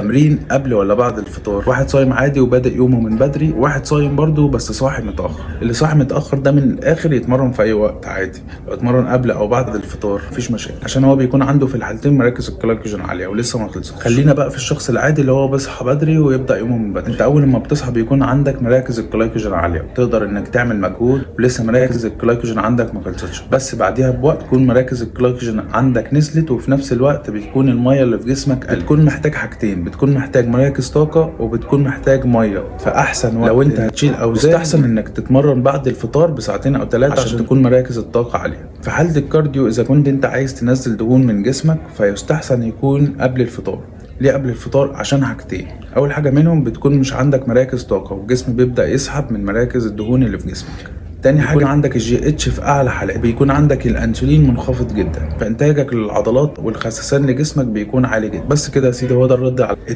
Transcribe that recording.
تمرين قبل ولا بعد الفطار؟ واحد صايم عادي وبادئ يومه من بدري، واحد صايم برضه بس صاحي متاخر. اللي صاحي متاخر ده من الاخر يتمرن في اي وقت عادي، لو اتمرن قبل او بعد الفطار مفيش مشاكل، عشان هو بيكون عنده في الحالتين مراكز الجلايكوجين عالية ولسه ما خلصش. خلينا بقى في الشخص العادي اللي هو بيصحى بدري ويبدا يومه من بدري. انت اول ما بتصحى بيكون عندك مراكز الجلايكوجين عالية، تقدر انك تعمل مجهود ولسه مراكز الجلايكوجين عندك ما خلصتش، بس بعديها بوقت تكون مراكز الجلايكوجين عندك نزلت، وفي نفس الوقت بتكون المية اللي في جسمك قلت. بتكون محتاج حاجتين، بتكون محتاج مراكز طاقة وبتكون محتاج ميه. فاحسن وقت لو انت هتشيل اوزان يستحسن انك تتمرن بعد الفطار بساعتين او 3 عشان تكون مراكز الطاقة عالية. في حاله ال cardio اذا كنت انت عايز تنزل دهون من جسمك فيستحسن يكون قبل الفطار. ليه قبل الفطار؟ عشان حاجتين. اول حاجة منهم بتكون مش عندك مراكز طاقة والجسم بيبدا يسحب من مراكز الدهون اللي في جسمك. تاني حاجة عندك ال GH في أعلى حالات، بيكون عندك الأنسولين منخفض جدا، فإنتاجك للعضلات والخسسان لجسمك بيكون عالي جدا. بس كده يا سيدي، هو ده الرد على